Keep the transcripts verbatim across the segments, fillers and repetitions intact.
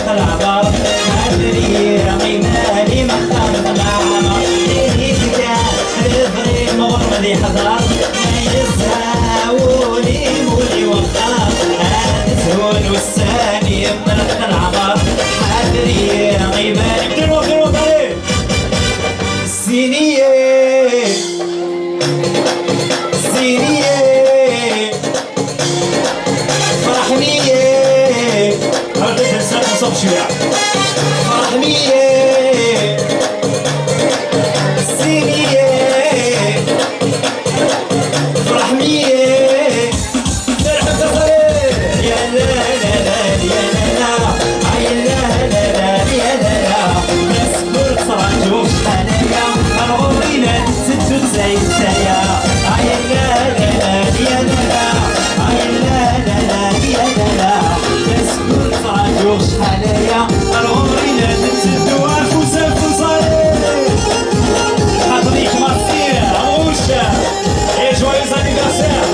العمر، هدري غيماني مختار العمر، ليك كان الفريق مغرب اللي حضر، ما يزهى ولي مولي وخار، هذا زهون والساني من العمر، هدري غيماني. ديروا، ديروا، ديروا. الزينية، الزينية. فرحني، هاو ديك الساعة نصب شوية. فرحني، سيني، فرحني. يا لا لا لا، يا لا لا، آي لا لا لا، يا لا لا. بس كل صراحة وش حنايا، غوري لا تسد وتسيب سايا. آي لا لا لا، يا لا لا. آي لا لا لا، يا لا لا. بس كل صراحة وش حنايا، غوري لا تسد وعفو سافو صاري. حضريك مصير، غوشة. Et joyeux anniversaire.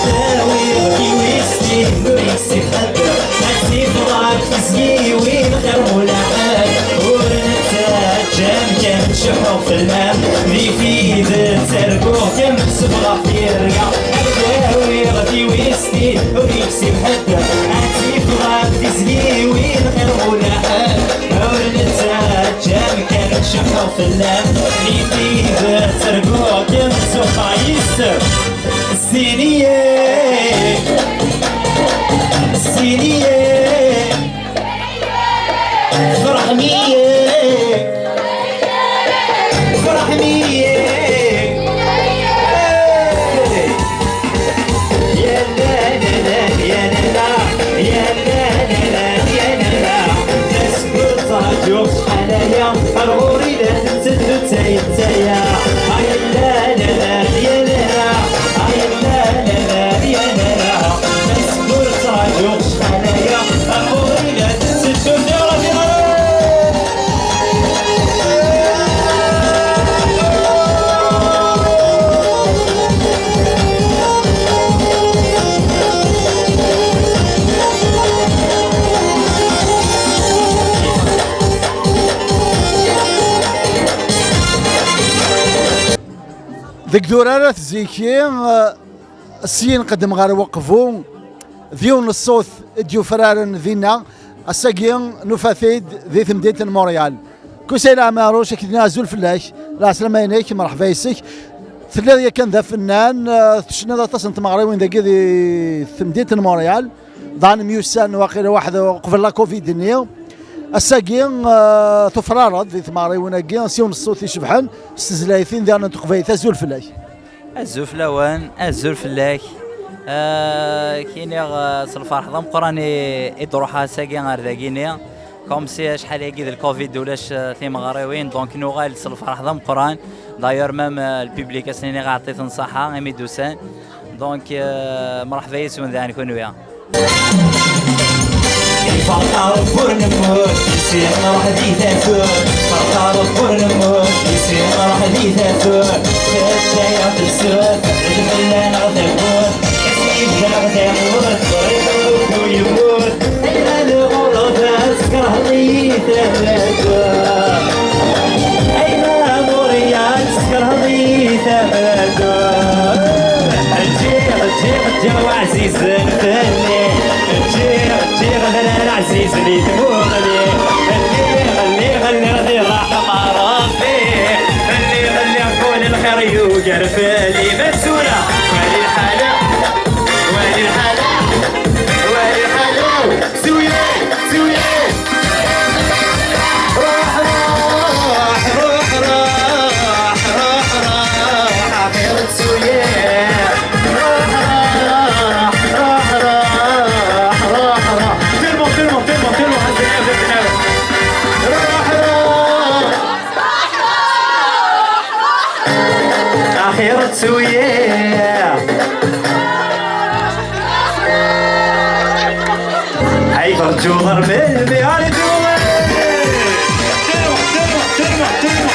داوي غدي ويستي، ويستي حد. هاتي فضاك تسقي وين غير ملاحق. ورنت جام كان شحو في المام. ذي في ذي ترقو كم سبغة في الرقا. داوي غدي ويستي، ويستي حد. هاتي فضاك تسقي وين غير ملاحق. ورنت جام كان شحو في اللام. ذي في ذي ترقو كم سبغة يستر. السينية، السينية، فرحنية، فرحنية. يا لا لا لا، يا لا لا، يا لا لا لا، يا لا لا. تسكت ترجوك حنايا، الغوري لا تنسد تايا تايا. هاي لا لا لا، يا لا لا. هاي لا لا لا، يا لا لا. بس كل صاجو شحنايا، أخوي لا تنسى الدنيا راهي غير. Deg durar at ziki, eh, syin qeddem ɣer Weqbu, d yiwen n ṣṣut i d-yufraren dinna. Ass-agi nufa-t-id di temdint n Montréal. Kusay Leɛmaruc, ak-d-nniɣ azul fell-ak, lɛeslama-inek, merḥba yes-k. Telliḍ yakan d afennan, eh, tecniḍ aṭas n tmeɣriwin dagi di temdint n Montréal. Dan myussan waqila waḥed uqbel la covid-nni. Ass-agi, eh, tufrareḍ di tmeɣriwin-agi s yiwen n ṣṣut icebḥen, s tezlaytin daɣen n teqbaylit. Azul fell-ak. Azul fell-awen, azul fell-ak. Eh, kiniɣ, eh, s lferḥ d ameqqran i, i d-ruḥeɣ ass-agi ar dagini. Comme si acḥal-agi d lcovid ulac, eh, timeɣriwin, donc nuɣal s lferḥ d ameqqran. D'ailleurs, même, eh, le public, ass-nni ɣaɛṭit n ṣaḥa imi d-usan. Donc, eh, mṛeḥba yes-wen daɣen kunwi. Iferṭar ur nemmut, isir nruḥ di tatut. Iferṭar ur nemmut, isir nruḥ di tatut. Tedda-yaɣ tefsut, lmella neɣ tawwurt. Asmi bdaɣ tamurt, ur yemmut. Ayla lɣurba, teskerheḍ-iyi tameddurt. Ayla Muryal, teskerheḍ-iyi tameddurt. Ǧǧiɣ, ǧǧiɣ, ǧǧiɣ ɛzizen fell-i. Ǧǧiɣ, ǧǧiɣ lmal ɛzizen i tmuɣli. Lliɣ, lliɣ, lliɣ di ṛṛeḥma Ṛebbi. Lliɣ, lliɣ kul lxir yugar fell-i. Ma tura, wali lḥala, wali lḥala, wali lḥala. Suye, suye. Ruḥ, ruḥ, ruḥ, ruḥ, ruḥ, ruḥ, axir tsuye. Ruḥ, ruḥ, ruḥ, ruḥ, ruḥ, ruḥ. Tellement, tellement, tellement, tellement, حسن يا فتنة. روح، روح. أخير تسويه. عيد الجوهر من المياه الجوهر. تروح، تروح، تروح، تروح،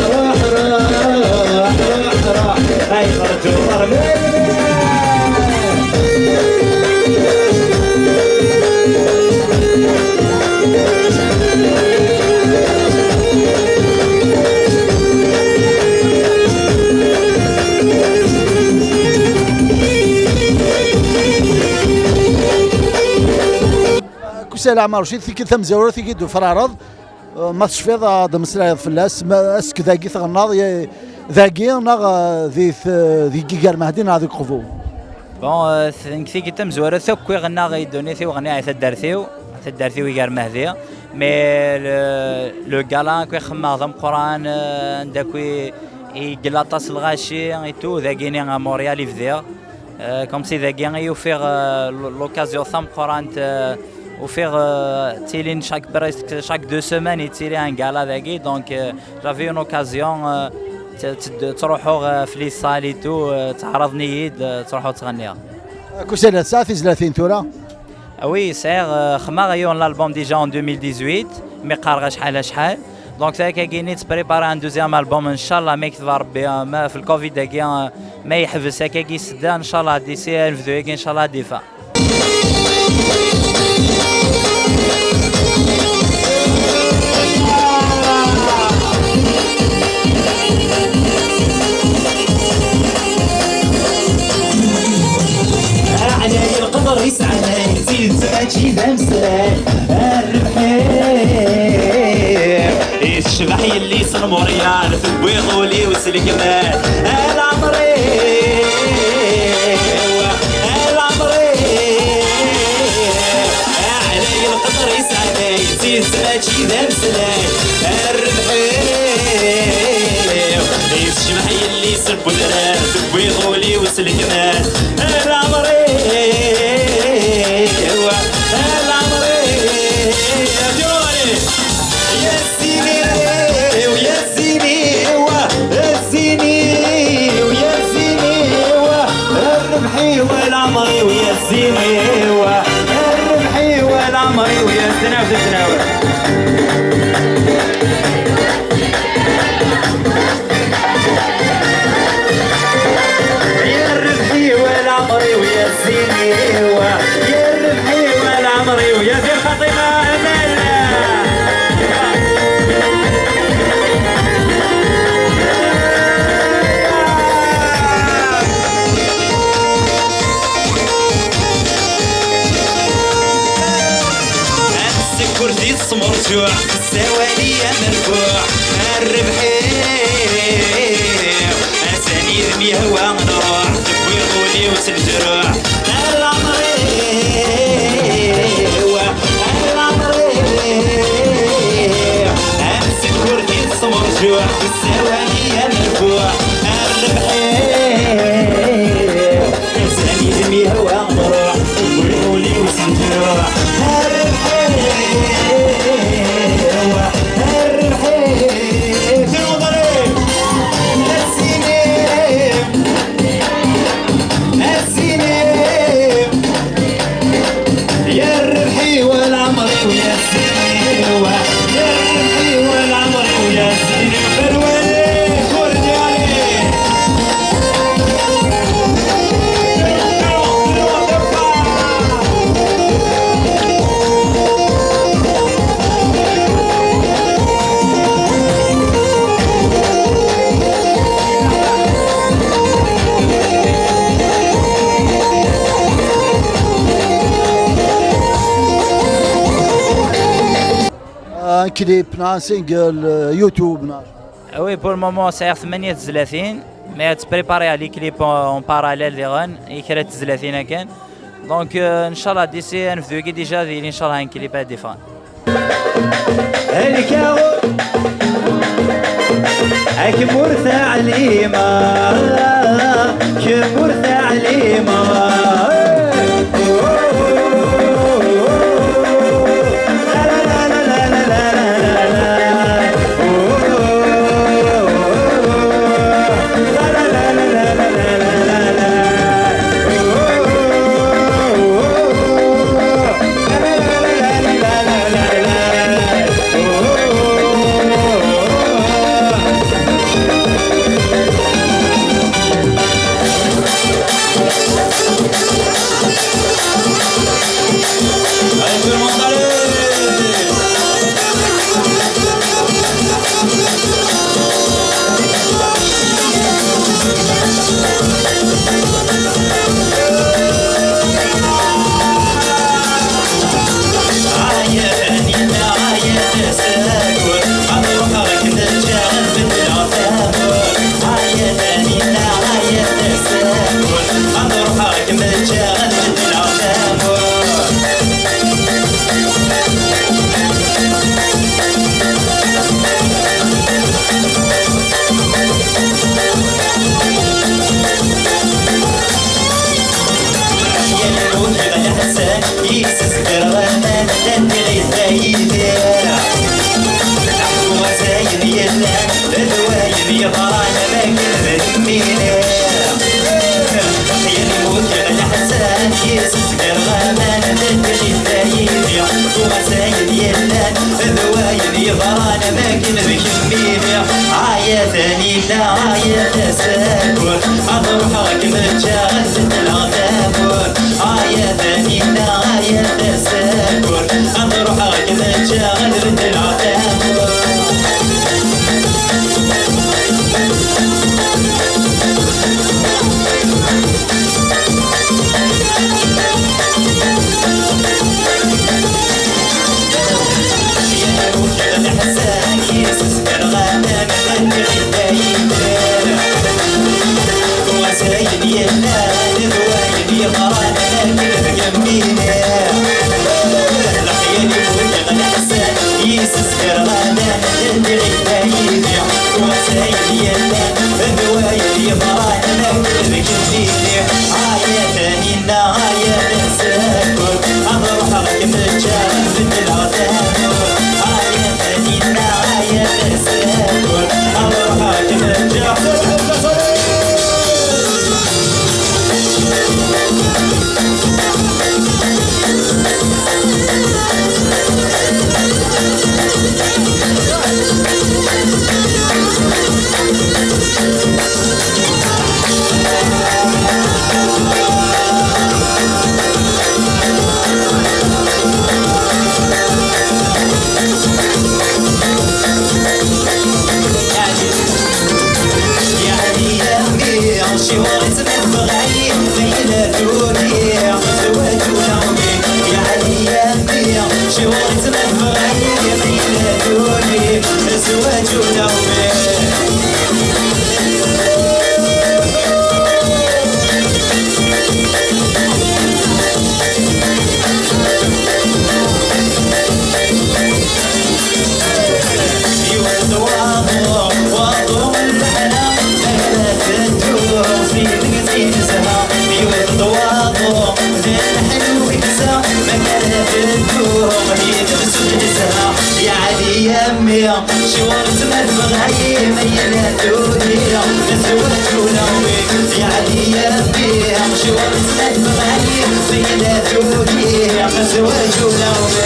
روح، روح، روح، روح، روح، روح. هاي خرجوا ضربين. Kusa Lɛmer Racid, tikkelt tamezwarut i d-tufrareḍ. Ma tecfiḍ ad d-temmeslayeḍ fell-as, ma ass-k dagi tɣennaḍ, ye-, dagi neɣ, eh, di t-, di Yigar Mehdi neɣ deg Uqbu? Bon, eh, t-, nekk tikkelt tamezwarut akk i ɣennaɣ i ddunit-iw, ɣenniɣ i taddart-iw, taddart-iw Yigar Mehdi. Mais le, le gala akk i xemmeɣ d ameqqran, eh, anda akk i, i yella aṭas lɣaci et tout, dagini à Montréal i bdiɣ. Euh, comme si dagi i ufiɣ, euh, l-, l'occasion tameqqrant, euh, ufiɣ, euh, ttilin chaque, presque chaque deux semaines yettili un gala dagi, donc, euh, j'avais une occasion, euh, t-, t-, ttruḥuɣ, euh, f les salles et tout, euh, ttɛaraḍen-iyi-d, euh, ttruḥuɣ ttɣenniɣ. Kusa la tesɛa tizlatin tura? Ah oui, sɛiɣ, euh, xedmeɣ yiwen l'album déjà en deux mille dix-huit, mi qqareɣ acḥal acḥal. Donc, ssya-agi-nni ttprépariɣ un deuxième album, ncallah, ma yekteb Rebbi, euh, ma f lcovid-agi, euh, ma yeḥbes akkagi sda, ncallah, d'ici à anebdu-agi, ncallah, ad d-ifa. Ɛlay lqeḍr yesɛlay, d tidet mačči d ameslay, a rrbeḥ-iw. I tecbeḥ yelli-s n Muryal, tewwi ul-iw s lekmal, a leɛmer-iw, a leɛmer-iw. Ɛlay lqeḍr yesɛlay, d tidet mačči d ameslay, a rrbeḥ-iw. I tecbeḥ yelli-s n wedrar, tewwi ul-iw s lekmal, a leɛmer-iw, a leɛmer-iw. Ya zzin-iw, ya zzin-iw, a zzin-iw, ya zzin-iw, a rrbeḥ-iw, a leɛmer-iw, ya zzin-iw, a rrbeḥ-iw, a leɛmer-iw, ya zzin-iw, ya zzin-iw. يا الربحي ولا عمري ويا الزيني، يا الربحي ولا عمري ويا زين فاطمة أمل. أمسك وردي السمرجوع، السوالي يا مربوع، الربحي. أسانيد ميهوى نروح، تبوي غولي وتنجروح. العمري، العمري. أمسك وردي السمرجوع، السوالي يا مربوع، الربحي. أسانيد ميهوى نروح، تبوي غولي وتنجروح. الربحي، الربحي. السنين، السنين، يا الربحي والعمري ويا السنين، يا الربحي والعمري ويا السنين، فروالي. Clip neɣ single, euh, YouTube neɣ? Ah oui, pour le moment, sɛiɣ tmanya tezlatin, mais ad ttprépariɣ les clips en, en parallèle diɣen, i kra n tezlatin akken. Donc, euh, nchallah, d'ici ad nebdu-agi déjà, ad yili nchallah un clip ad d-iffɣen. Lkaɣeḍ, akem ur teɛlimeḍ, kemm ur teɛlimeḍ. Allez, tout le monde, allez. Yessesker aman, anda i yedda Yidir. Ḥku ayen yellan d wayen yeḍran, am akken d lmiri. Yal yemmut leḥsan, yessesker aman, anda i yedda Yidir. Ḥku ayen yellan d wayen yeḍran, am akken d kemmini. Ay a Taninna, ay a Tasakkurt, ad ruḥeɣ ad kem-ǧǧeɣ ad beddleɣ tamurt. Ay a Taninna, ay a Tasakkurt, ad ruḥeɣ ad kem-ǧǧeɣ ad beddleɣ tamurt. Ciwer tma tebɣa-yi ma yella tuli zwaǧ ula umi. Yeɛni a mmi, ciwer tma tebɣa-yi ma yella tuli zwaǧ ula umi.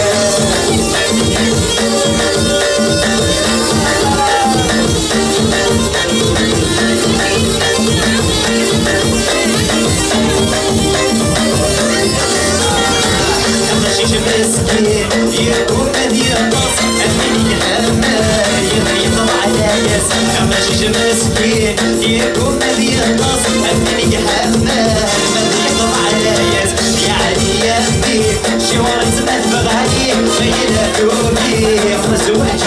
Amcic meskin yegguma ad yeṭṭes, akken i iḥemmel yeḍmeɛ ɛla-yas. Amcic meskin yegguma ad yeṭṭes, akken i iḥemmel yeḍmeɛ ɛla-yas. Yeɛni a mmi, ciwer tma tebɣa-yi ma yella tuli zwaǧ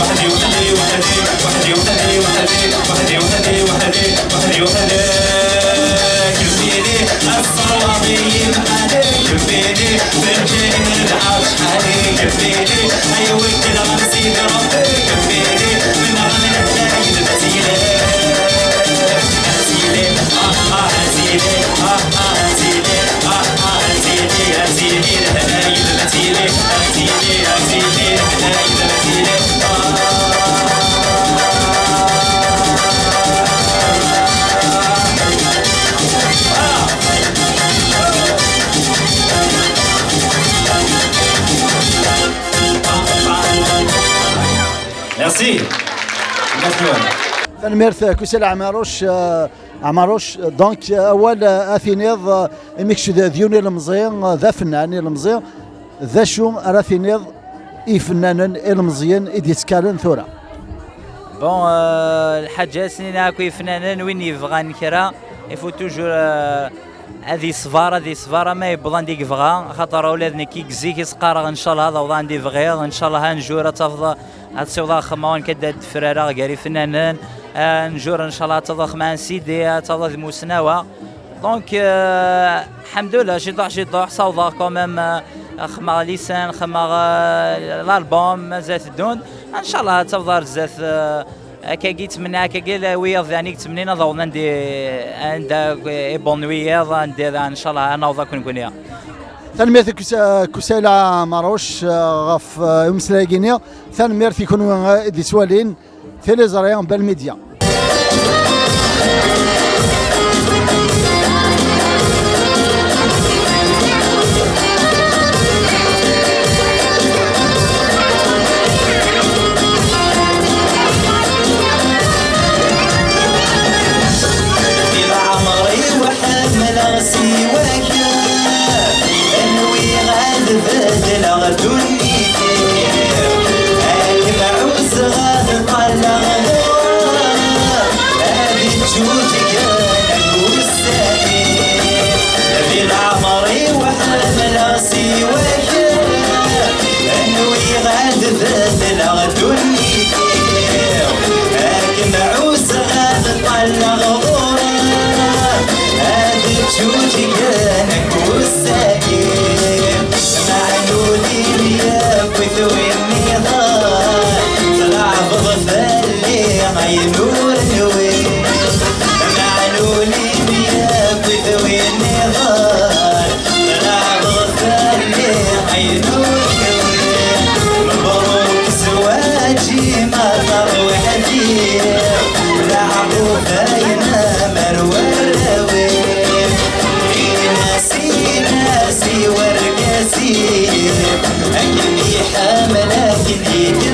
وحدي وحدي وحدي وحدي وحدي وحدي وحدي وحدي وحدي وحدي وحدي. كملي الصوابي بحالي، كملي فهمتيني نلعب شحالي، كملي أي وقت غنسيب ربي، كملي من غنى الحكاية البتيلة. بتيلة، آه، آه، بتيلة، آه، آه، بتيلة، آه، آه، بتيلة، بتيلة، الهنا يبتيلة، بتيلة، بتيلة، الهنا يبتيلة. Merci. Merci. Tanemmirt Kusa Ɛmaruc, Ɛmaruc, donc awal ad tiniḍ, imi kečč d yiwen ilemẓi, d afennan ilemẓi, d acu ara tiniḍ i yifennanen ilemẓiyen i d-yettkalen tura? Bon, euh, lḥaǧa s-nini akk ifnanen, win yebɣan kra, il faut toujours euh, ad yesber, ad yesber ama yewweḍ anda i yebɣa, axaṭer ula d nekk i zik i s-qqareɣ ncallah ad awḍeɣ anda i bɣiɣ, ncallah un jour ad tafeḍ ad ssiwḍeɣ axemma akken ad d-frareɣ gar ifnanen, un jour ncallah ad tafeḍ axemma un CD, ad tafeḍ ad musnawa. Donc, euh, lḥemdullah, ciṭuḥ ciṭuḥ, ssawḍeɣ quand même, euh, xedmeɣ lisan, xedmeɣ euh, l'album, mazal teddun. Ncallah ad tafeḍ ar zdat, euh, akkagi yettmenni, akkagi la wiyaḍ daɣen i yettmennin ad awḍen anda, anda i bon wiyaḍ, anda daɣen ncallah ad naweḍ akk nekni. Tanemmirt i Kusa- Kusayla Maruc, euh, ɣef euh, umeslay-agi-nni. Tanemmirt i kunwi euh, i d-yettwalin. Tiliẓri Bal Media. Di leɛmer-iw ḥemmleɣ siwa-k, nwiɣ ad beddleɣ ddunit-iw, ad kem-ɛuzzeɣ ad ṭṭalleɣ ɣur-m, ad ǧǧuǧgen akk ussan-iw. Di leɛmer-iw ḥemmleɣ siwa-k, nwiɣ ad beddleɣ ddunit-iw, ad kem-ɛuzzeɣ ad ṭṭalleɣ ɣur-m, ad ǧǧuǧgen akk ussan-iw. Meɛlulin yakk twinniḍen, tleɛbeḍ fell-i ayen ur nwiɣ. Meɛlulin yakk twinniḍen, tleɛbeḍ fell-i ayen ur nwiɣ. Mebruk zzwaǧ-im a tarwiḥt-iw, leɛqub-im amer warraw-iw. Ini-as, ini-as i wergaz-im, akken iḥemmel, akken i